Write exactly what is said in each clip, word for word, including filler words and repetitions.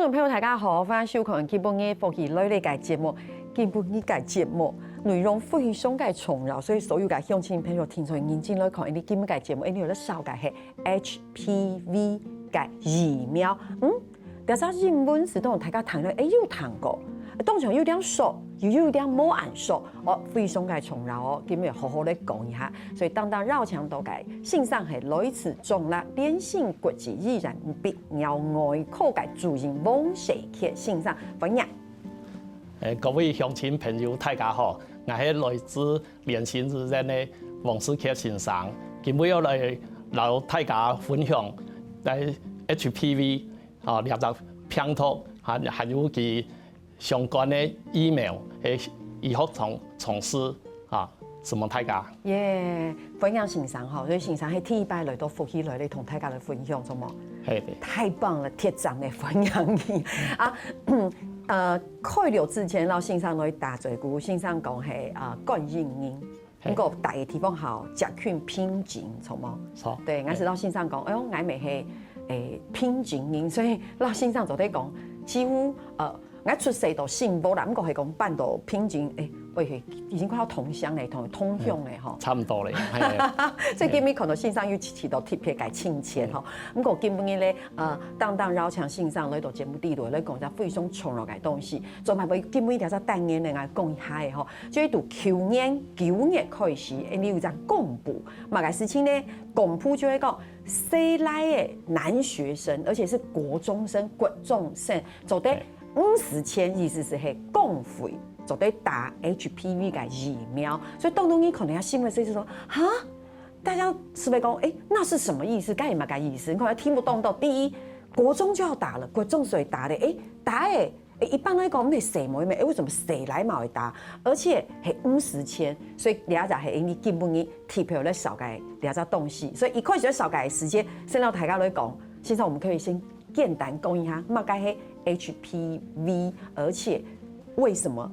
觀眾朋友，大家好，歡迎收看今晡日福氣來了个節目。今晡日个節目內容非常个重要，所以所有个鄉親朋友，聽眾認真來看，因為今晡日个節目，因為有得紹介係HPV个疫苗。嗯，這隻英文字當中大家聽了，誒，有聽過，當中有點熟，又有點無恁熟，哦，非常个重要哦，今晡日好好來講一下。所以當當邀請到个先生係來自中壢聯新國際醫院泌 尿外科个主任王世傑先生，歡迎。誒，各位鄉親朋友，大家好，𠊎係來自聯新醫院个王世傑先生，今晡日來摎大家分享在HPV啊這隻病毒，還還有佢相關个疫苗个醫學常常識啊，承蒙大家。耶，歡迎先生吼，所以先生係第一擺來到福氣來了，同大家來分享，著無？係，太棒了，鐵掌个歡迎你啊！呃，開錄之前，摎先生來打嘴鼓，先生講係啊，感染人。 毋過大个地方吼，接近平靜，著無？著。對，𠊎係摎先生講，哎喲，𠊎乜係誒平靜人，所以摎先生做得講，幾乎呃，𠊎出世到新埔啦，毋過係講搬到平靜，誒，會係已經快要同鄉咧，同同鄉咧吼。差毋多咧，係。所以今晡日看到先生又起到特別个親切吼。毋過今晡日咧，呃，當當邀請先生來到節目裡肚來講一下非常重要个東西，做麼會今晡日這隻單元呢，𠊎講一下个吼。 就係對舊年九月開始，𠊎俚有一隻公布，麼个事情呢？公布就係講，細倈仔男學生，而且係國中生、國中生，做得五十千，意思係係公費，做得打HPV个疫苗。所以當當你可能要新聞係說，哈，大家係不是講，誒，那是什麼意思？該麼个意思？你可能聽不懂到，第一，國中就要打了，國中所以打的，誒，打誒， 誒，一般來講，毋係細妹咩？誒，為什麼細倈嘛會打？而且係五十千，所以這隻係𠊎俚今晡日特別來紹介這隻東西。所以一開始來紹介个時間，先摎大家來講，先生，我們可以先簡單講一下，麼个係HPV，而且為什麼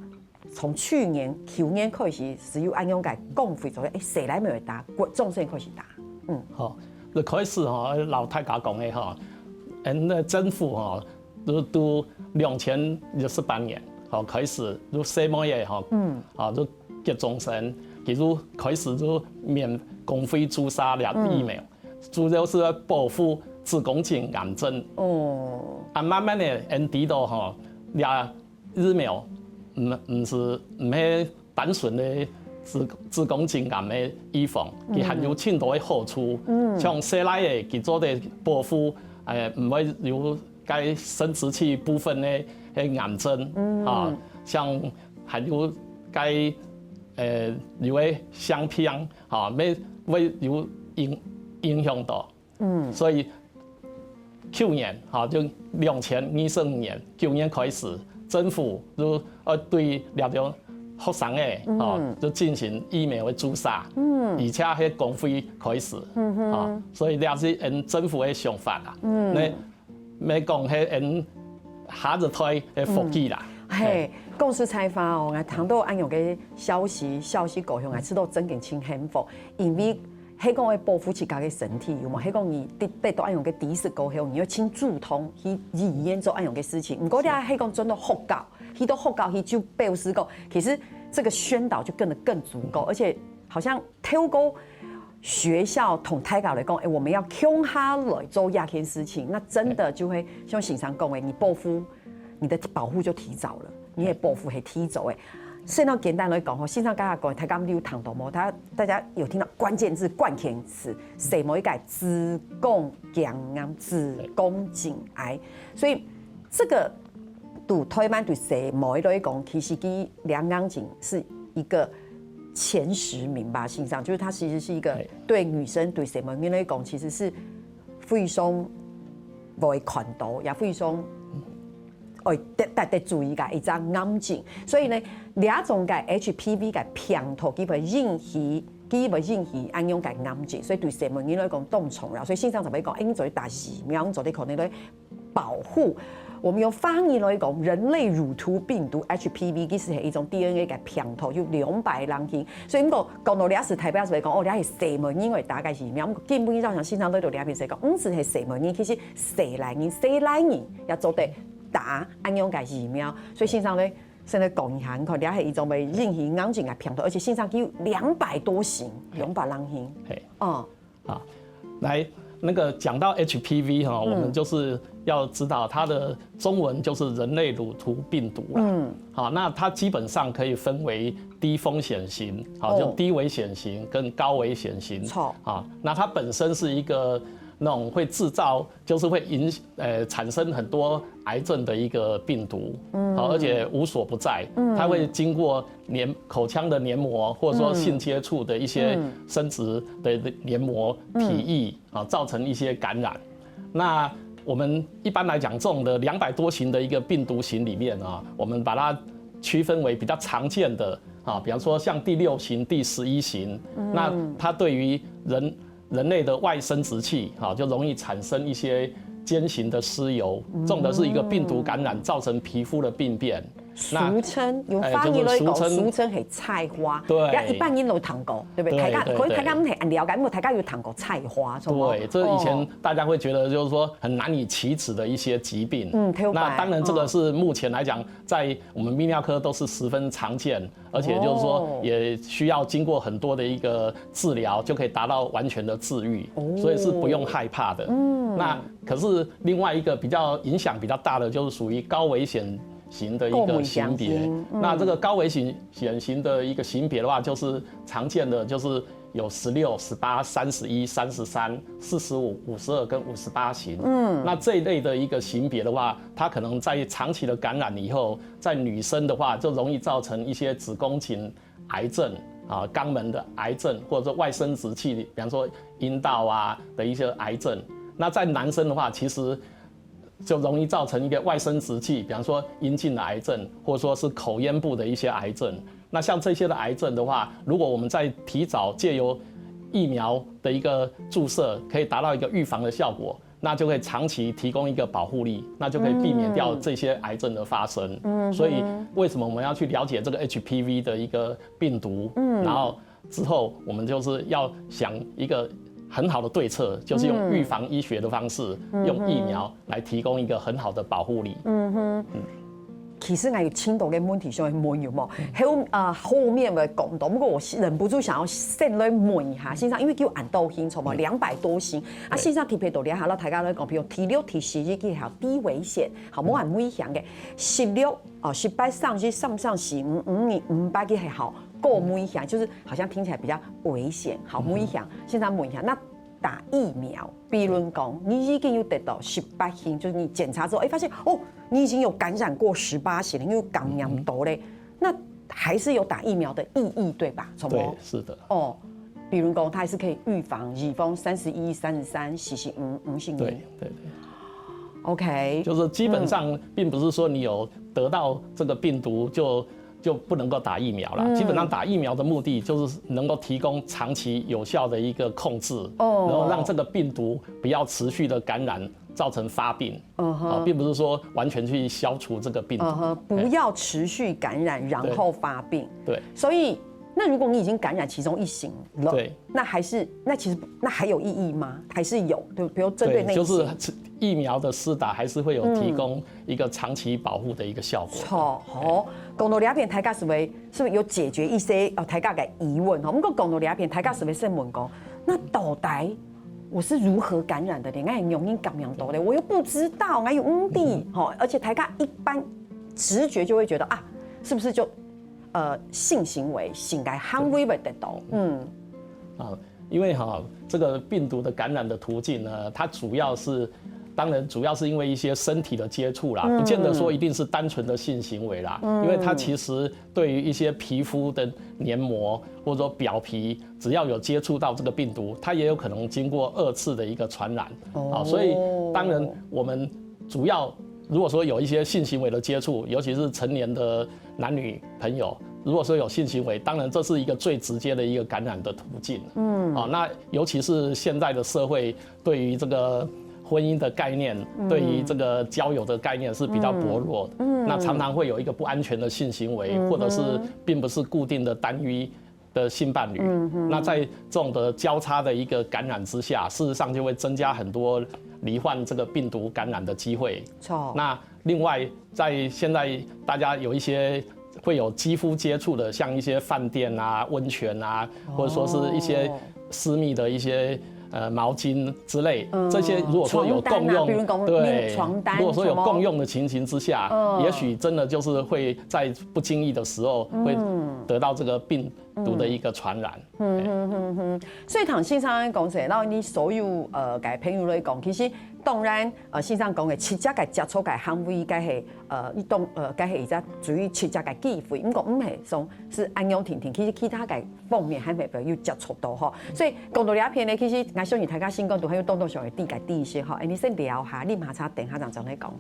從去年、舊年開始係有恁樣个公費做，誒，細倈嘛會打，國中生開始打。嗯，好，一開始吼，摎大家講个吼，嗯，政府吼， 就對兩千一十八年吼開始，就細妹仔吼，嗯，啊，就國中生，佢就開始就免公費注射這疫苗，主要係愛保護子宮頸癌症。哦，啊，慢慢仔，𠊎俚知道吼，這疫苗毋毋係毋係單純个子子宮頸癌个預防，佢還有盡多个好處，像細倈仔佢做得保護，誒，毋會有 該生殖器部分个个癌症，啊，像還有該呃有个性病，啊，乜會有影影響到。嗯，所以舊年，啊，就兩千二十五年九月開始，政府就呃對這兜學生仔，啊，就進行疫苗个注射，嗯，而且係公費開始，啊，所以這係𠊎政府个想法啦。嗯，該 乜講係𠊎下一代个福氣啦。係，講實在話哦，𠊎聽到恁樣个消息，消息過後，𠊎感覺到真个盡幸福，因為係講愛保護自家个身體，有無？係講你得得到恁樣个知識過後，你愛盡主動去醫院做恁樣个事情。毋過你係講轉到學校，去到學校去就表示講，其實這個宣導就更得更足夠，而且好像 透過學校同大家來講，誒，我們要共下來做這件事情，那真的就會像先生講个，你保護，你的保護就提早了，你个保護係提早个。所以呢，簡單來講吼，先生剛剛講，大家有聽到無？大家大家有聽到關鍵字、關鍵詞，細妹个子宮頸癌、子宮頸癌，所以這個對台灣對細妹來講，其實佢兩癌症是一個 前十名吧，先生，就是它其實是一個對女生對細妹人來講，其實是非常會看到，也非常愛得得得注意个一隻癌症。所以呢，這種个HPV个病毒，佢會引起，佢會引起恁樣个癌症，所以對細妹人來講當重要。所以先生就會講，誒，你做得打疫苗，你做得可能來 保護。我們用翻譯來講，人類乳頭病毒HPV其實係一種DNA个病毒，有兩百零型。所以毋過講到這時，代表係講，哦，這係細妹人會打个疫苗。毋過根本上，像先生都有這片係講，毋只係細妹人，其實細倈人、細倈人也做得打恁樣个疫苗。所以先生呢，現在講一下，你看，這係一種會引起癌症个病毒，而且先生佢有兩百多型，兩百零型。嘿。嗯，啊，来，那个讲到H P V 哈，我们就是要知道它的中文就是人类乳头病毒啦。嗯，好，那它基本上可以分为低风险型，好，哦就低危险型跟高危险型。错啊，那它本身是一个那种会制造，就是会影呃产生很多癌症的一个病毒，嗯，好，而且无所不在，它会经过黏口腔的黏膜，或者说性接触的一些生殖的黏膜、体液啊，造成一些感染。那我们一般来讲，这种的两百多型的一个病毒型里面啊，我们把它区分为比较常见的啊，比方说像第六型、第十一型，那它对于人人类的外生殖器哈，就容易产生一些尖形的尸疣，这种的是一个病毒感染造成皮肤的病变。俗称有翻译來講，哎就是俗称俗稱係菜花，對然後一般人都聽過，對不對？對大家可能對對大家毋係很了解，因為大家有聽過菜花，什麼对，这以前哦大家会觉得就是说很难以启齿的一些疾病。嗯，特别那当然这个是目前来讲，在我们泌尿科都是十分常见，而且就是说也需要经过很多的一个治疗，就可以达到完全的治愈，所以是不用害怕的。嗯，那可是另外一个比较影响比较大的，就是属于高危险型的一个型别。高危险型嗯那这个高危险险型的一个型别的话，就是常见的就是有十六、十八、三十一、三十三、四十五、五十二跟五十八型。嗯，那这一类的一个型别的话，它可能在长期的感染以后，在女生的话就容易造成一些子宫颈癌症啊、肛门的癌症，或者说外生殖器，比方说阴道啊的一些癌症。那在男生的话，其实就容易造成一个外生殖器，比方说阴茎的癌症，或者说是口咽部的一些癌症。那像这些的癌症的话，如果我们在提早借由疫苗的一个注射，可以达到一个预防的效果，那就可以长期提供一个保护力，那就可以避免掉这些癌症的发生。嗯，所以为什么我们要去了解这个H P V 的一个病毒？嗯，然后之后我们就是要想一个很好的对策，就是用预防医学的方式，用疫苗来提供一个很好的保护力。其實𠊎有盡多个問題想要問，有無？後啊後面會講到，不過我忍不住想要先來問一下先生，因為佢恁多型，差不多兩百多型啊。先生特別到這下，摎大家來講，譬如第六、第十一个係低危險，好，無恁危險个。十六哦，十八、三十、三十三、四五、五二、五八个係好高危險，就是好像聽起來比較危險，好危險。先生問一下，那打疫苗，比如講你已經有得到十八型，就是你檢查之後，哎，發現哦，你已經有感染過十八型了，你有感染到咧，那還是有打疫苗的意義，對吧？什麼对，是的。哦，比如講，它還是可以預防，預防三十一、三十三、四十五、五十二。对对对，OK，就是基本上并不是说你有得到这个病毒就就不能够打疫苗啦。基本上打疫苗的目的就是能够提供长期有效的一个控制，哦然后让这个病毒不要持续的感染，造成发病。嗯哼啊，并不是说完全去消除这个病毒。嗯哼，不要持续感染，然后发病。对所以，那如果你已经感染其中一型了，对那还是那其实那还有意义吗？还是有，对，比如针对那一型。就是疫苗的施打还是会有提供一个长期保护的一个效果。好，好，讲到这边，大家是不是是不是有解决一些哦大家的疑问哈？不过讲到这边，大家是不是问讲，那到底我是如何感染的呢？哎，容易感染到的，我又不知道，哎，有问题哈。而且大家一般直觉就会觉得啊，是不是就呃性行为、性个行为会得到？嗯，啊，因为哈，这个病毒的感染的途径呢，它主要是，当然主要是因为一些身体的接触啦，不见得说一定是单纯的性行为啦，因为它其实对于一些皮肤的黏膜或者说表皮，只要有接触到这个病毒，它也有可能经过二次的一个传染。啊，所以当然我们主要如果说有一些性行为的接触，尤其是成年的男女朋友，如果说有性行为，当然这是一个最直接的一个感染的途径。嗯，啊，那尤其是现在的社会对于这个婚姻的概念，对于这个交友的概念是比较薄弱的。那常常会有一个不安全的性行为，或者是并不是固定的单一的性伴侣。那在这种的交叉的一个感染之下，事实上就会增加很多罹患这个病毒感染的机会。错。那另外，在现在大家有一些会有肌肤接触的，像一些饭店啊、温泉啊，或者说是一些私密的一些呃毛巾之类，这些如果说有共用，床单啊，比如讲对，床单如果说有共用的情形之下，也许真的就是会在不经意的时候会得到这个病毒的一个传染。所以唐先生講起，然後你所有呃个朋友來講，其實當然呃先生講个直接个接觸个行為，該係呃一種呃該係一隻屬於直接个機會，毋過毋係講係恁樣定定，其實其他个方面還係有接觸到吼。所以講到這片呢，其實𠊎相信大家心肝肚還有當多想愛知个知識吼，哎，你先聊下，你馬上等下正再來講。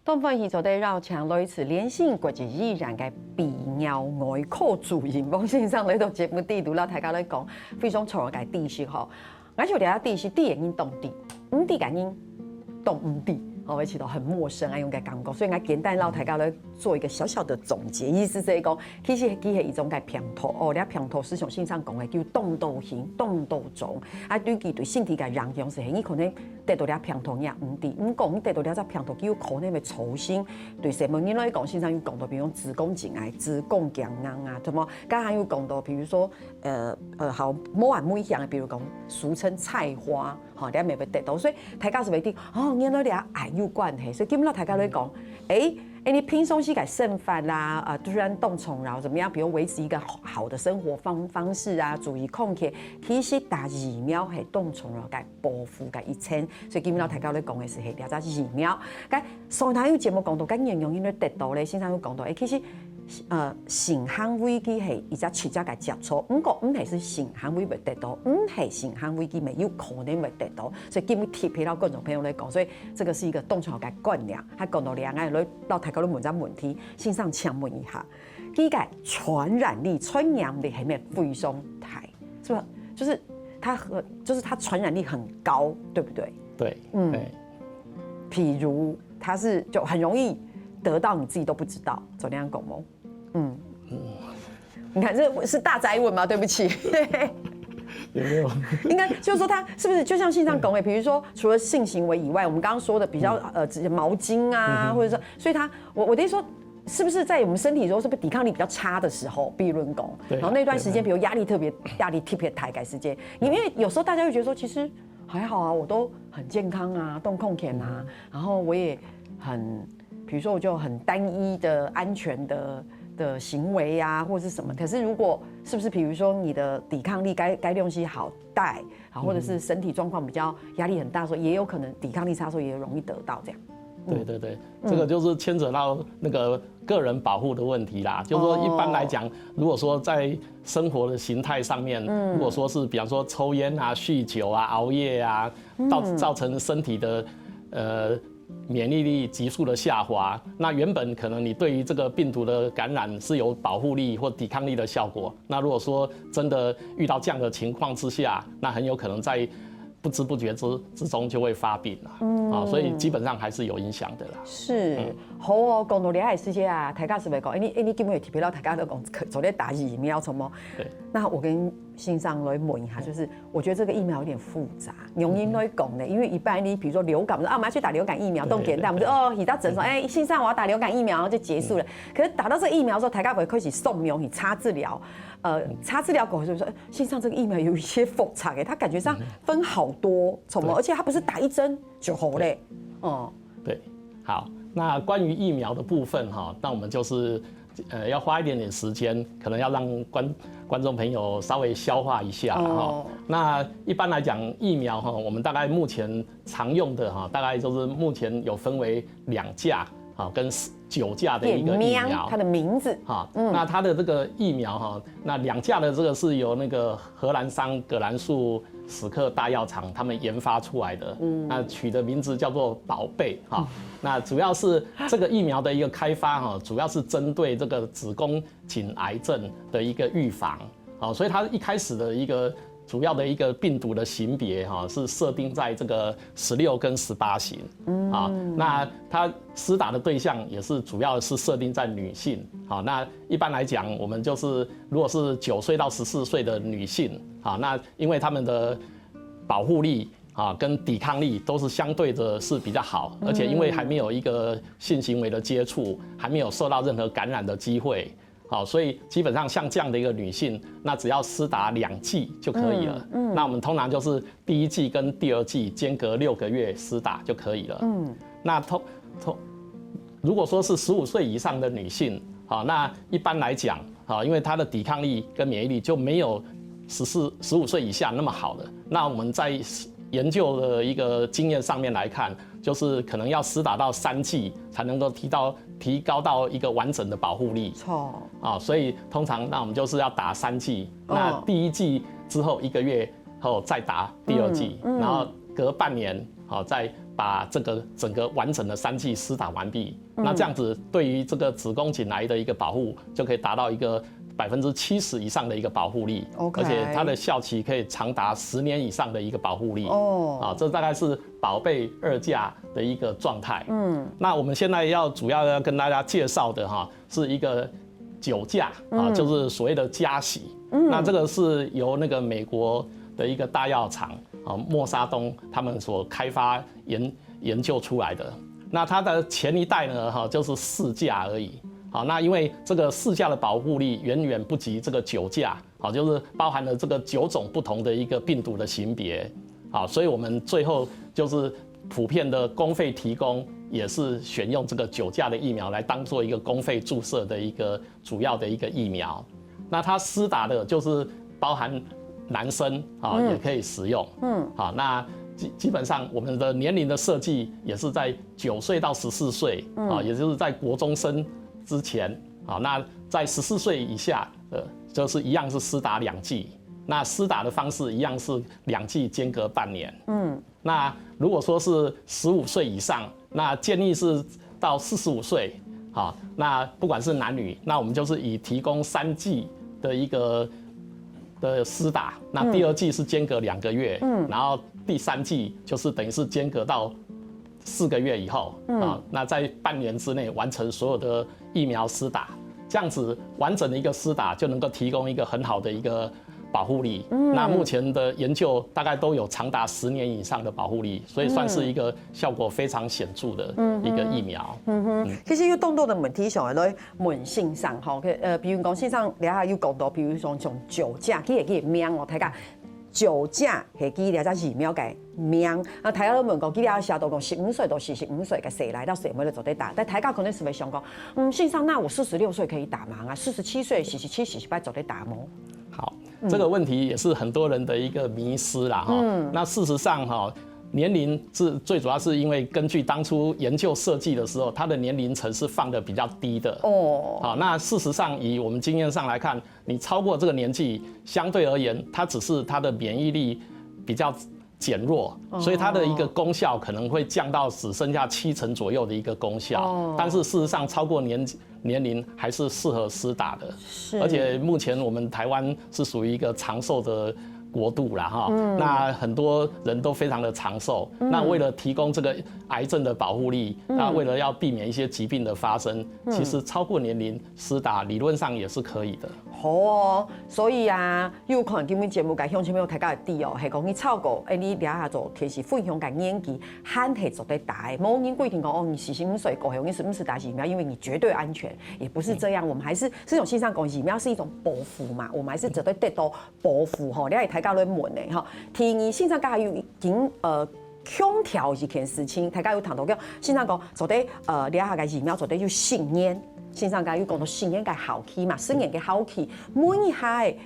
當歡喜做得邀請來自聯聖國際醫院个泌尿外科主任王先生來到節目底肚，摎大家來講非常重要个知識吼。𠊎想這知識知个人當知，毋知个人當毋知，吼，會感覺到很陌生恁樣个感覺。所以𠊎簡單摎大家來做一個小小的總結，意思係講，其實佢係一種个病毒哦，這病毒就像先生講个，有當多型、當多種，啊，對佢對身體个影響係，你可能得到這病毒你也毋知，毋過你得到這隻病毒，佢有可能會造成對細妹人來講，先生有講到，比如講子宮頸癌、子宮頸癌啊，什麼，剛剛有講到，比如說，呃呃，好，無恁危險个，比如講俗稱菜花，吼，你也會得到，所以大家就會知，哦，原來這癌有關係，所以今日大家來講，誒。 誒，你平常時个生活啦，啊，雖然當重要，怎麼樣，比如維持一個好好的生活方方式啊，注意康健，其實打疫苗係當重要个保護个一層。所以今日摎大家來講个係，係這隻疫苗。該上台有節目講到，該年齡應該得到咧，先生有講到，誒，其實，呃，性行為佢係一隻直接个接觸，毋過毋係係性行為會得到，毋係性行為佢乜有可能會得到。所以今日特別摎觀眾朋友來講，所以這個是一個當重要个觀念。 還講到這，𠊎來摎大家來問隻問題，先生，請問一下，佢个傳染力、傳染力係毋係非常大？是吧？就是它和，就是它傳染力很高，對不對？對，嗯，對。譬如它是就很容易得到，你自己都不知道，怎樣講嗎？嗯，你看這是大哉問嗎？對不起。有沒有？應該就是說，它是不是就像先生講的，比如說除了性行為以外，我們剛剛說的比較呃，毛巾啊，或者說，所以它，我我的意思說，是不是在我們身體中，是不是抵抗力比較差的時候，比如講，然後那段時間，比如壓力特別壓力特別大个時間，因為有時候大家會覺得說，其實還好啊，我都很健康啊，都很康健啊，然後我也很，比如說我就很單一的安全的的行為啊，或是什麼。可是如果是不是，比如說你的抵抗力該該東西好帶，好，或者是身體狀況比較壓力很大的時候，也有可能抵抗力差的時候也容易得到這樣。对对对，这个就是牵扯到那个个人保护的问题啦。就是说，一般来讲，如果说在生活的形态上面，如果说是比方说抽烟啊、酗酒啊、熬夜啊，造造成身体的呃免疫力急速的下滑，那原本可能你对于这个病毒的感染是有保护力或抵抗力的效果，那如果说真的遇到这样的情况之下，那很有可能在不知不觉之之中就会发病了。啊，所以基本上还是有影响的啦。是，好哦，講到這个時節啊，大家是不是講，哎，你哎，你今日特別摎大家都講，做咧打疫苗，什麼？对。那我跟先生來問一下，就是我覺得這個疫苗有點複雜，原因來講呢，因為一般你比如說流感，我們說啊，我們要去打流感疫苗，當簡單，我們就哦，去到診所，哎，先生，我要打流感疫苗，然後就結束了。可是打到這疫苗之後，大家會開始掃描，去查資料，呃，查資料過後就說，哎，先生，這個疫苗有一些複雜欸，它感覺上分好多，什麼，而且它不是打一針就好嘞，哦。对，好，那关于疫苗的部分哈，那我们就是呃要花一点点时间，可能要让观观众朋友稍微消化一下哈。哦那一般来讲，疫苗哈，我们大概目前常用的哈，大概就是目前有分为两价哈跟九价的一个疫苗。它的名字，哈，那它的这个疫苗哈，那两价的这个是由那个荷兰商葛兰素史克大药厂他们研发出来的，那取的名字叫做宝贝哈。那主要是这个疫苗的一个开发哈，主要是针对这个子宫颈癌症的一个预防。好，所以它一开始的一个主要的一个病毒的型别哈，是设定在这个十六跟十八型。啊，那它施打的对象也是主要是设定在女性。好，那一般来讲，我们就是如果是九岁到十四岁的女性，啊，那因为她们的保护力啊跟抵抗力都是相对的是比较好，而且因为还没有一个性行为的接触，还没有受到任何感染的机会，好，所以基本上像这样的一个女性，那只要施打两剂就可以了。那我们通常就是第一剂跟第二剂间隔六个月施打就可以了。那通通如果说是十五岁以上的女性，好，那一般来讲，好，因为她的抵抗力跟免疫力就没有十四十五岁以下那么好了。那我们在研究的一个经验上面来看，就是可能要施打到三剂才能够提到提高到一个完整的保护力。错，啊，所以通常那我们就是要打三剂，那第一剂之后一个月后再打第二剂，然后隔半年，好，再把这个整个完整的三剂施打完毕。那这样子对于这个子宫颈癌的一个保护，就可以达到一个百分之七十以上的一个保护力。OK，而且它的效期可以长达十年以上的一个保护力。哦，啊，这大概是宝贝二价的一个状态。嗯，那我们现在要主要要跟大家介绍的哈，是一个九价啊，就是所谓的加息。那这个是由那个美国的一个大药厂啊，默沙东他们所开发研研究出来的。那它的前一代呢，哈，就是四价而已。好，那因为这个四价的保护力远远不及这个九价，好，就是包含了这个九种不同的一个病毒的型别。好，所以我们最后就是普遍的公费提供，也是选用这个九价的疫苗来当做一个公费注射的一个主要的一个疫苗。那它施打的就是包含男生啊，也可以使用。嗯，好，那基基本上我们的年龄的设计也是在九岁到十四岁啊，也就是在国中生之前啊。那在十四岁以下的，就是一样是施打两剂。那施打的方式一样是两剂间隔半年。嗯，那如果说是十五岁以上，那建议是到四十五岁，好，那不管是男女，那我们就是以提供三剂的一个的施打，那第二剂是间隔两个月，嗯，然后第三剂就是等于是间隔到四个月以后，嗯，啊，那在半年之内完成所有的疫苗施打，这样子完整的一个施打就能够提供一个很好的一个保护力。嗯，那目前的研究大概都有长达十年以上的保护力，所以算是一个效果非常显著的一个疫苗。嗯哼，其实有當多个問題想要來問先生吼，呃，比如講先生你還有講到，比如講像酒駕，佢也佢也名哦，大家酒駕係佢這隻疫苗个名。啊，大家都問講，佢這寫到講十五歲到四十五歲个細倈，到時有無做得打？但大家可能係會想講，嗯，先生，那我四十六歲可以打嗎？啊，四十七歲、四十七、四十八做得打無？好，这个问题也是很多人的一个迷思啦哈。那事实上哈，年龄是最主要是因为根据当初研究设计的时候，它的年龄层是放的比较低的。哦，好，那事实上以我们经验上来看，你超过这个年纪，相对而言，它只是它的免疫力比较减弱，所以它的一个功效可能会降到只剩下七成左右的一个功效。哦，但是事实上，超过年年龄还是适合施打的。是，而且目前我们台湾是属于一个长寿的国度啦哈。那很多人都非常的长寿。那为了提供这个癌症的保护力，那为了要避免一些疾病的发生，其实超过年龄施打理论上也是可以的。好哦，所以啊，有看今日節目个鄉親朋友，大家知哦，係講你超過，哎，你這下做天時分享个年紀，還係做得打的。無人規定講，哦，你四十五歲過後，你係毋係打疫苗，因為你絕對安全，也不是這樣。我們還是，是像先生講，疫苗是一種保護嘛，我們還是做得得到保護吼。這係大家來問的吼。第二，先生剛才有已經呃強調一件事情，大家有談到个，先生講做得呃這下个疫苗做得有十年，先生剛才有講到十年个效期嘛，十年个效期，問一下欸，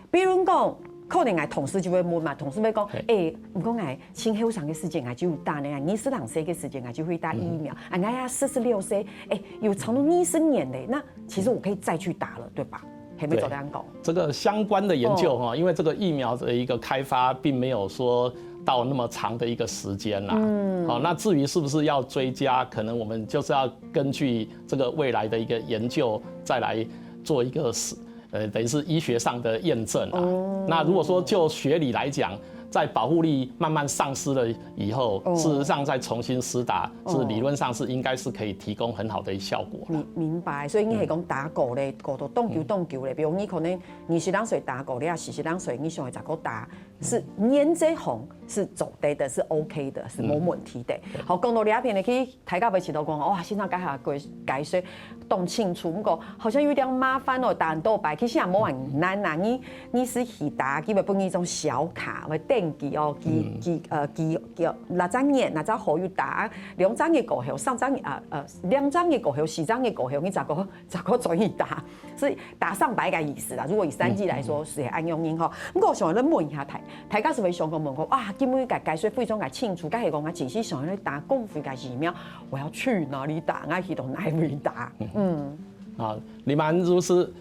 比如講，可能𠊎同事就會問嘛，同事會講，欸，毋過𠊎盡後生个時間𠊎就有打呢，二十零歲个時間𠊎就會打疫苗，啊，𠊎也四十六歲，欸，有差不多二十年咧，那其實我可以再去打了，對吧？還沒走這樣講。这个相关的研究哈，因为这个疫苗的一个开发并没有说到那么长的一个时间啦。嗯，好，那至于是不是要追加，可能我们就是要根据这个未来的一个研究再来做一个实呃，等于是医学上的验证啊。哦。那如果说就学理来讲，在保护力慢慢丧失了以后，哦。事实上再重新施打，哦。是理论上是应该是可以提供很好的效果啦。明，明白，所以你係講打過咧，過到當久，嗯。當久咧，比如你可能二十零歲打過，你啊四十零歲，你想要再過打，是原則上是做得的，是OK的，是無問題的。嗯。好，講到這片呢，其實大家會試著講，哇，先生解下解，解說當清楚，毋過好像有點麻煩哦，打很多擺，其實也無恁難啊。你，你係去打，佢會分你一種小卡，會登記哦，幾，嗯。幾，呃，幾，幾，六隻月，六隻號有打，兩隻月過後，三隻月，啊，呃，兩隻月過後，四隻月過後，你再過，再過轉去打。 是打上百个意思啦。如果以三劑來說，嗯。是恁樣吼。毋過我想要問一下大，大家係毋係想講問講，哇，今日个解說非常个清楚，該係講啊，只是想要打公費个疫苗，我要去哪裡打？我去到哪位打？嗯。啊，你們就是，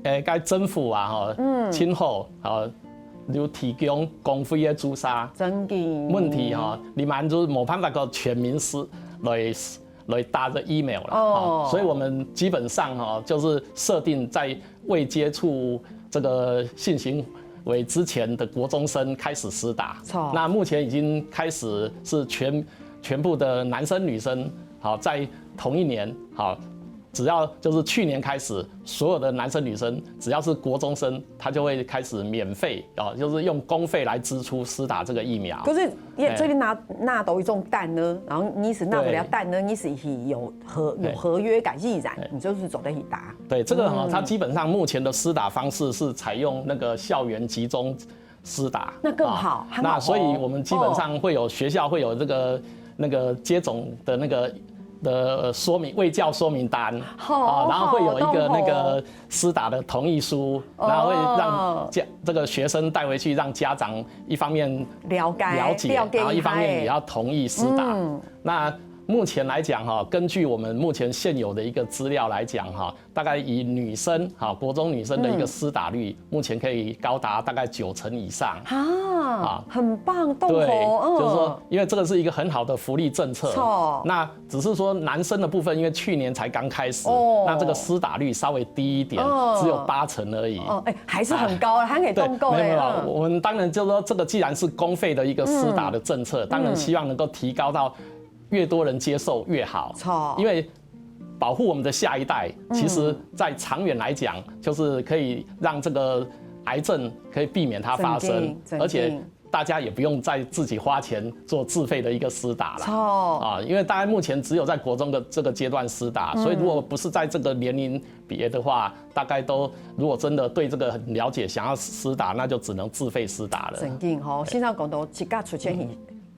誒，該政府啊，吼，嗯。今後，啊，有提供公費个注射。真的。問題吼，你們就是無辦法个全民施，來 來打這疫苗啦。哦。啊，所以我們基本上哈，就是設定在未接觸這個性行為之前的國中生開始施打。錯。那目前已經開始是全，全部的男生女生，好，在同一年，好，只要就是去年開始，所有的男生女生，只要是國中生，他就會開始免費，哦，就是用公費來支出施打這個疫苗。可是也，哎。所以你拿，拿到一種單呢，然後你係拿到了單呢，對。你係去有合，有合約个，依然，哎。你就是做得去打。對，這個哈，嗯。它基本上目前的施打方式是採用那個校園集中施打。那更好，啊，還好哦。那所以我們基本上會有，哦。學校會有這個，那個接種的那個的說明，衛教說明單，好，啊，然後會有一個那個好，好。施打的同意書，哦。然後會讓家，這個學生帶回去，讓家長一方面了解，了解，了解，然後一方面也要同意施打。嗨。嗯。那目前來講哈，根據我們目前現有的一個資料來講哈，大概以女生哈，國中女生的一個施打率，嗯。目前可以高達大概九成以上。啊，啊。很棒，當好，對，嗯。就是說，因為這個是一個很好的福利政策。錯。那 只是說男生的部分，因為去年才剛開始，哦。那這個施打率稍微低一點，哦。只有八成而已。哦，哎，還是很高啊，哎。還可以通過哎，對，沒有，沒有，嗯。我們當然就是說，這個既然是公費的一個施打的政策，嗯。當然希望能夠提高到越多人接受越好。錯。因為保護我們的下一代，嗯。其實在長遠來講，就是可以讓這個癌症可以避免它發生，真的，真的。而且 大家也不用再自己花錢做自費的一個施打啦。錯。啊，因為大概目前只有在國中的這個階段施打，嗯。所以如果不是在這個年齡別的話，大概都，如果真的對這個很了解，想要施打，那就只能自費施打了。真的吼，對。先生講到自家出錢去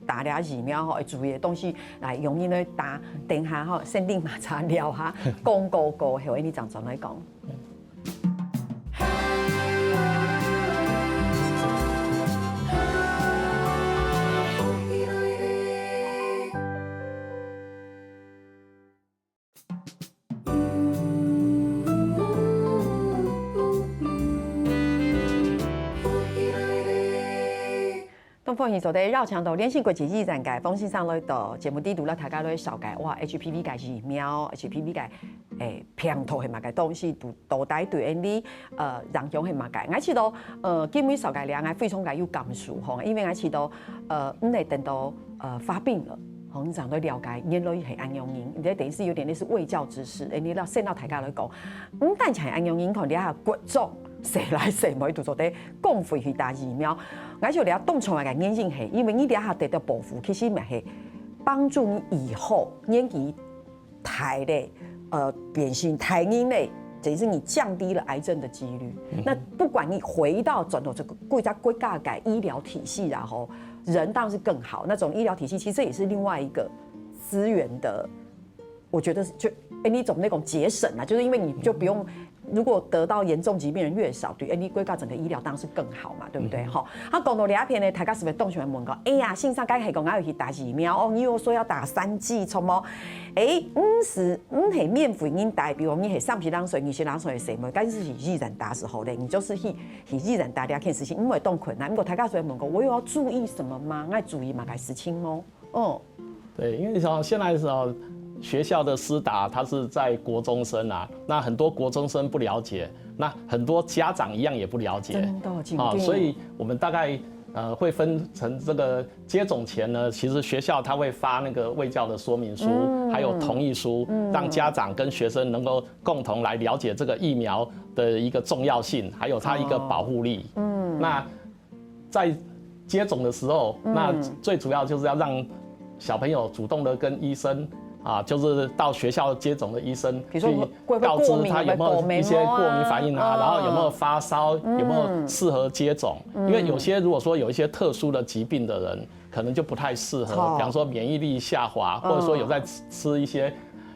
打了疫苗吼，會注意的東西，來，容易呢打，等下吼，先等嘛，再聊哈，廣告過後，你正轉來講。 當歡迎收睇《繞腸道》，聯繫國際醫院个方先生來到節目裡肚，摎大家來紹介，哇，H P V个疫苗，H P V个，誒，病毒係麼个東西，到，到底對𠊎俚，呃，影響係麼个。𠊎試著，呃，今晡日紹介了，𠊎非常个有感受吼，因為𠊎試著，呃，毋係等到，呃，發病了，吼，你正來了解，原來係恁樣人，你這等於是有點類似衛教知識，誒，你摎先摎大家來講，毋單淨係恁樣人，可能你還有國中 細倈細妹都做得公費去打疫苗。𠊎想這當重要个原因係，因為你這下得到保護，其實嘛係幫助你以後年紀大咧，呃，變成大人咧，等於是你降低了癌症的機率。嗯哼。那不管你回到轉到這個國家，國家个醫療體系啊，吼，人當然是更好。那種醫療體系其實也是另外一個資源的 我覺得就，哎，你總那種節省啊，就是因為你就不用，如果得到嚴重疾病的人越少，對，哎，你國家整個醫療當然是更好嘛，對不對？嗯。吼，啊，講到這片呢，大家是不是當想問講，哎呀，先生，該係講𠊎有去打疫苗哦，你又說要打三劑，著無？哎，毋係，毋係免費人打，比如你係三十零歲、二十零歲个細妹，但是去醫院打時候咧，你就是去，去醫院打這件事情，毋會當困難。毋過大家就會問講，我有要注意什麼嗎？愛注意麼个事情無？哦。 對，因為像現在是哦，學校的施打，它是在國中生啊，那很多國中生不了解，那很多家长一样也不了解。真的，真的。啊，所以我们大概呃会分成这个接种前呢，其实学校他会发那个卫教的说明书，还有同意书，让家长跟学生能够共同来了解这个疫苗的一个重要性，还有它一个保护力。嗯，那在接种的时候，那最主要就是要让小朋友主动的跟医生啊，就是到学校接种的医生比如说去会不会告知他有没有一些过敏啊过敏反应啊，嗯然后有没有发烧，有没有适合接种？因为有些如果说有一些特殊的疾病的人，可能就不太适合，哦比方说免疫力下滑，或者说有在吃一些。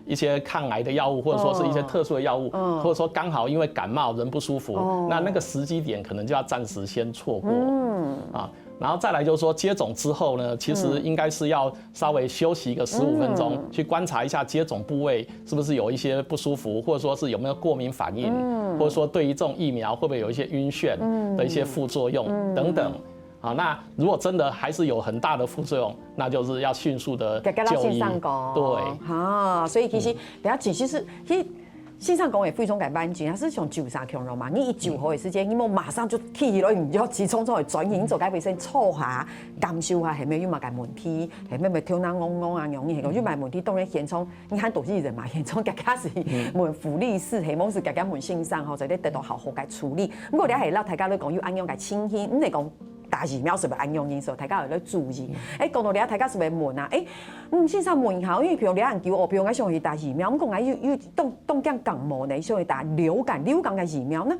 一些抗癌的药物，或者说是一些特殊的药物，或者说刚好因为感冒人不舒服，那那个时机点可能就要暂时先错过。啊，然后再来就是说接种之后呢，其实应该是要稍微休息一个十五分钟，去观察一下接种部位是不是有一些不舒服，或者说是有没有过敏反应，或者说对于这种疫苗会不会有一些晕眩的一些副作用等等。啊，那如果真的还是有很大的副作用，那就是要迅速的就跟老先生讲，对，哈，所以其实不要紧，其实其实先生讲的非常个慢，真的是像救生圈了嘛。你一救好的时间，你莫马上就起来，你就要急匆匆的转去，你走该边先坐下，感受下，系咪有么个问题，系咪咪头脑嗡嗡啊，容易系个有么个问题，当然现场你看都是人嘛，现场刚开始问福利事，系么是刚刚问先生吼，就得得到好好个处理。不过你还是让大家都讲有安样个情形，唔系讲。打疫苗是不是安样因素？大家有在注意。哎，讲到你啊，大家是不是问啊？哎，嗯，先生问一下，因为比如你很久哦，比如我想去打疫苗，我讲啊，又又冻冻感感冒呢，想去打流感流感的疫苗，那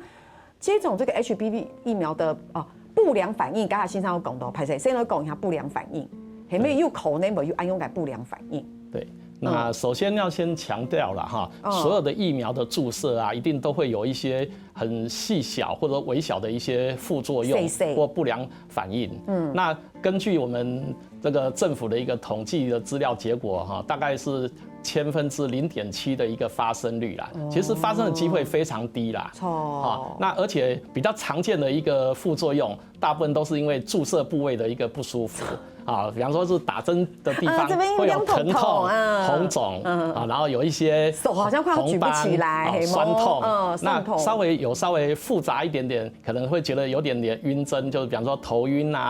接种这个 H P V 疫苗的啊不良反应，刚才先生有讲到，拍谁先来讲一下不良反应，前面有可能没有安用个不良反应。对，那首先要先强调了哈，所有的疫苗的注射啊，一定都会有一些很细小或者微小的一些副作用或不良反应。嗯，那根据我们这个政府的一个统计的资料结果哈，大概是千分之零点七的一个发生率啦。其实发生的机会非常低啦。哦，那而且比较常见的一个副作用，大部分都是因为注射部位的一个不舒服。啊，比方说是打针的地方会有疼痛、红肿啊，然后有一些手好像快要举不起来，酸痛，嗯，那稍微有稍微复杂一点点，可能会觉得有点点晕针，就是比方说头晕啊，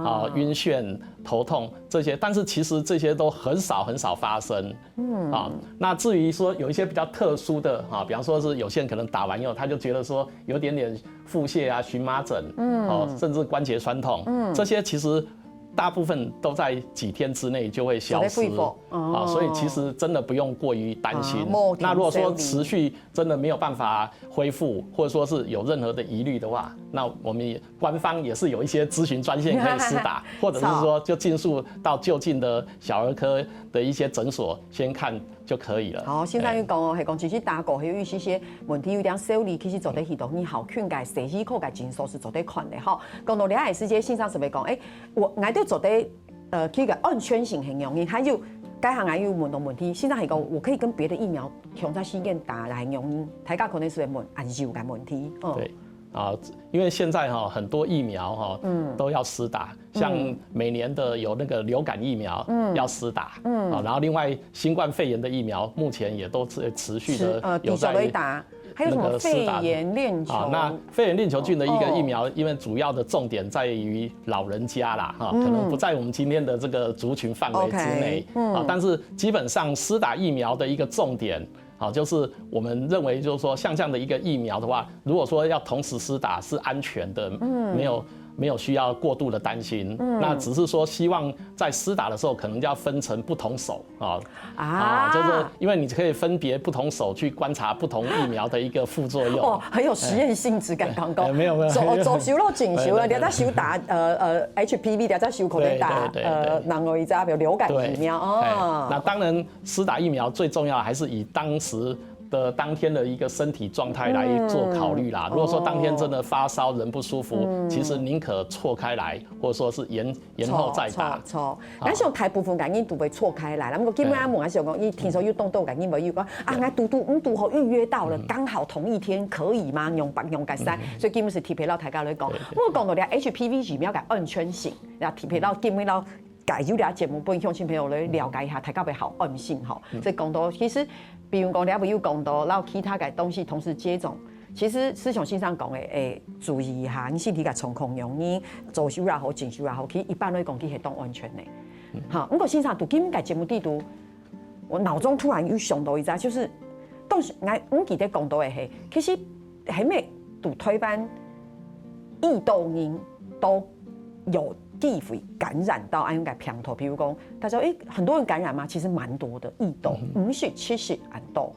啊，晕眩、头痛这些，但是其实这些都很少很少发生。嗯啊，那至于说有一些比较特殊的哈，比方说是有些人可能打完以后，他就觉得说有点点腹泻啊、荨麻疹，嗯，哦，甚至关节酸痛，嗯，这些其实大部分都在几天之内就会消失。啊，所以其实真的不用过于担心。那如果说持续真的没有办法恢复，或者说是有任何的疑虑的话，那我们也官方也是有一些咨询专线可以施打，或者是说就尽速到就近的小儿科的一些诊所先看就可以了。好，先生有讲哦，系讲其实打过后有一些些问题有点小哩，其实做得去到你好看个西医科个诊所是做得看的吼。讲到了解时间，先生是不是讲，哎，我，我都做得。呃，这个安全性很容易，还有该行还有问到问题，现在还讲我可以跟别的疫苗同在试验打来容易，大家可能是会问安全个问题，嗯，对啊，因为现在哈很多疫苗哈，嗯，都要施打，像每年的有那个流感疫苗，嗯，要施打，嗯，啊，然后另外新冠肺炎的疫苗目前也都是持续的呃，有在打。还有什么肺炎链球？啊，那肺炎链球菌的一个疫苗，因为主要的重点在于老人家啦，哈，可能不在我们今天的这个族群范围之内啊。但是基本上施打疫苗的一个重点，好，就是我们认为就是说，像这样的一个疫苗的话，如果说要同时施打是安全的，没有没有需要过度的担心。那只是说希望在施打的时候，可能要分成不同手啊。 啊，就是因为你可以分别不同手去观察不同疫苗的一个副作用。哦，很有实验性质，刚刚讲。没有没有，左左手咯，正手啊，你在手打呃呃 H P V，你在手可能打呃，然后一只比如流感疫苗哦。那当然，施打疫苗最重要还是以当时的当天的一个身体状态来做考虑啦。如果说当天真的发烧、人不舒服，其实宁可错开来，或者说是延延后再打。错，那像大部分个人都会错开来，那么基本上我还想讲，一听说有动到个人，有讲啊，那嘟嘟嗯嘟好预约到了，刚好同一天可以吗？用白用个三，所以基本是特别老大家来讲，我讲到了 H P V 疫苗个安全性，那特别老基本老。 介有了节目分乡亲朋友来了解一下，大家会好安心吼。所以讲到，其实比如讲，你也有讲到，然后其他个东西同时接种，其實，就像先生講个，欸，注意一下，你身體个狀況樣，你左手也好，正手也好，其實一般來講，其實當安全个。哈，毋過先生，對今个節目裡肚，我腦中突然又想到一隻，就是，當時𠊎毋記得講到个係，其實還沒堵推班，異動人都有機會感染到恁樣个病毒。比如講，大家，欸，很多人感染嗎？其實蠻多的，異動，五十、七十恁多。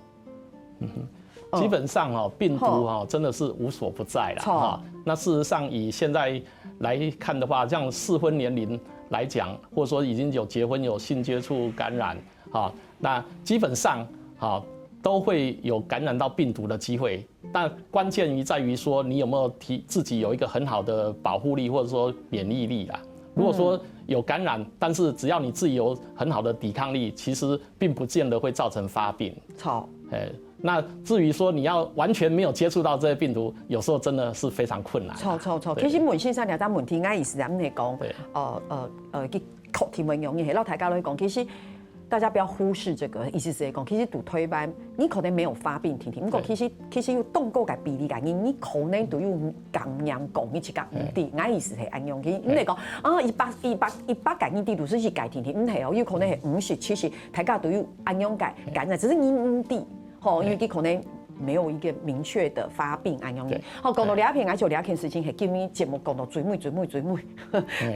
基本上哦，病毒哦，真的是无所不在了哈。那事实上，以现在来看的话，像适婚年龄来讲，或者说已经有结婚、有性接触感染，哈，那基本上哈都会有感染到病毒的机会。但关键于在于说，你有没有提自己有一个很好的保护力，或者说免疫力啦。如果说有感染，但是只要你自己有很好的抵抗力，其实并不见得会造成发病。好，哎，那至于说你要完全没有接触到这些病毒，有时候真的是非常困难。错错错，其实问先生两个问题，我意思啊，你讲，呃呃呃，去确定问容易，老大家都讲，其实大家不要忽视这个，意思是讲，其实堵推班，你可能没有发病，听听，不过其实其实有动过个比例个人，你可能都有感染过，你自家唔知，我意思系安样，其实你来讲啊，一百一百一百个人底都是一个听听，唔系哦，有可能系五十七十，大家都有安样个感染，只是你唔知。 吼，因为佢可能没有一个明确的发病安样。好，讲到这片，而且这件事情系今日节目讲到最尾、最尾、最尾，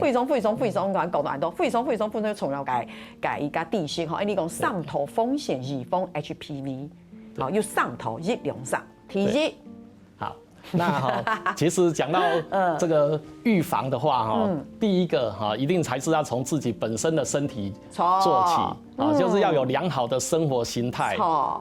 非常非常非常讲讲到很多，非常非常非常重要个个一个知识吼。哎，你讲三套风险预防HPV，好，有三套一两三，第一，好，那哈，其实讲到这个预防的话哈，第一个哈，一定还是要从自己本身的身体做起。 啊，就是要有良好的生活形态，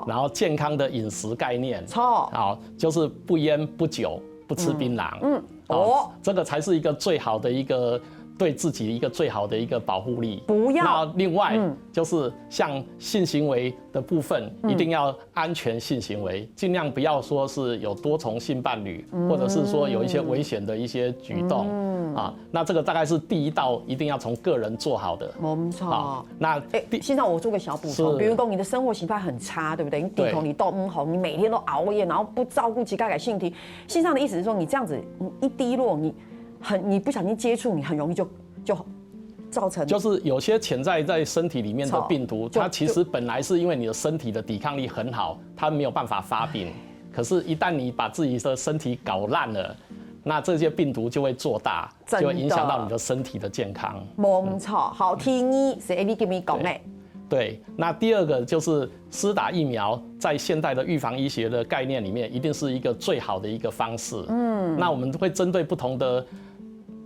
然后健康的饮食概念，错，啊，就是不烟不酒不吃槟榔，嗯，哦，这个才是一个最好的一个对自己一个最好的一个保护力。不要，那另外就是像性行为的部分，一定要安全性行为，尽量不要说是有多重性伴侣，或者是说有一些危险的一些举动，啊，那这个大概是第一道一定要从个人做好的。没错。 那哎，先生，我做个小补充，比如讲你的生活形态很差，对不对？你抵抗力都唔好，你每天都熬夜，然后不照顾自家个身体。先生的意思是说，你这样子，你一低落，你很，你不小心接触，你很容易就就造成。就是有些潜在在身体里面的病毒，它其实本来是因为你的身体的抵抗力很好，它没有办法发病。可是，一旦你把自己的身体搞烂了，那这些病毒就会做大，就会影响到你的身体的健康。没错，好，第二是 A B 给你讲的。 对，那第二个就是施打疫苗，在现代的预防医学的概念里面，一定是一个最好的一个方式。嗯，那我们会针对不同的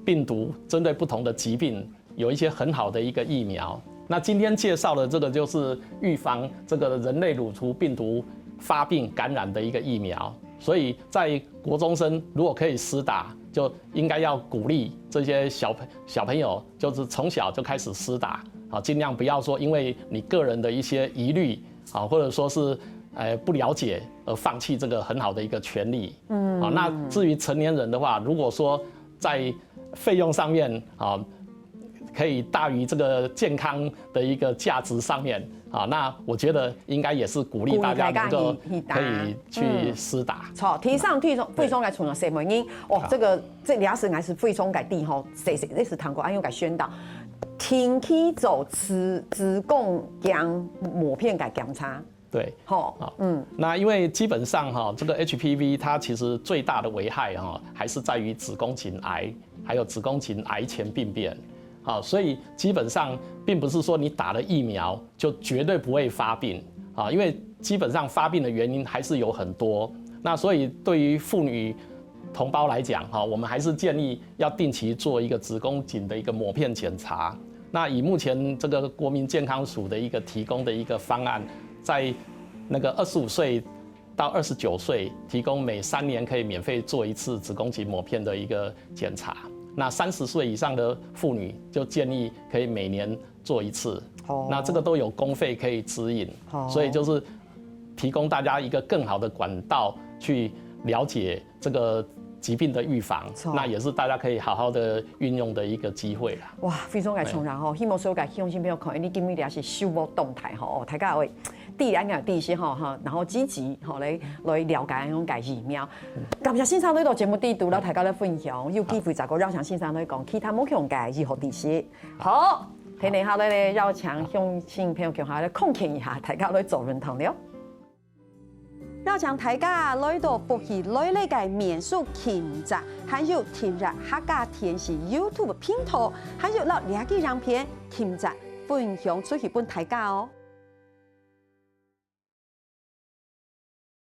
病毒，针对不同的疾病，有一些很好的一个疫苗。那今天介绍的这个就是预防这个人类乳头病毒发病感染的一个疫苗，所以在国中生如果可以施打，就应该要鼓励这些小朋小朋友，就是从小就开始施打，啊，尽量不要说因为你个人的一些疑虑啊，或者说是呃不了解而放弃这个很好的一个权利。嗯，啊，那至于成年人的话，如果说在费用上面啊，可以大于这个健康的一个价值上面啊，那我觉得应该也是鼓励大家能够可以去施打。好，第三，第三，非常个重要，什么呢？哦，这个这两个是非常个低吼，谁谁这是谈过，还有个宣导，定期做子子宫颈抹片个检查。 对，好，嗯，那因为基本上哈，这个 H P V 它其实最大的危害哈，还是在于子宫颈癌，还有子宫颈癌前病变。好，所以基本上并不是说你打了疫苗就绝对不会发病啊，因为基本上发病的原因还是有很多。那所以对于妇女同胞来讲哈，我们还是建议要定期做一个子宫颈的一个抹片检查。那以目前这个国民健康署的一个提供的一个方案，在那个二十五岁到二十九岁，提供每三年可以免费做一次子宫颈抹片的一个检查。那三十岁以上的妇女就建议可以每年做一次。哦，那这个都有公费可以指引，所以就是提供大家一个更好的管道去了解这个疾病的预防，那也是大家可以好好的运用的一个机会啦。哇，非常个重要吼，希望所有个乡亲朋友看，你今日也是收获动态吼，大家会知，恁樣知識吼，吼，然後積極吼來來了解恁樣个疫苗。感謝先生來到節目裡肚，摎大家來分享，有機會再過邀請先生來講其他無共个醫學知識。好，等一下來邀請鄉親朋友共下來康健一下，大家來做運動了。邀請大家來到福氣來了个面書撳讚，還有訂閱客家電視YouTube頻道，還有摎這支影片撳讚分享出去分大家哦。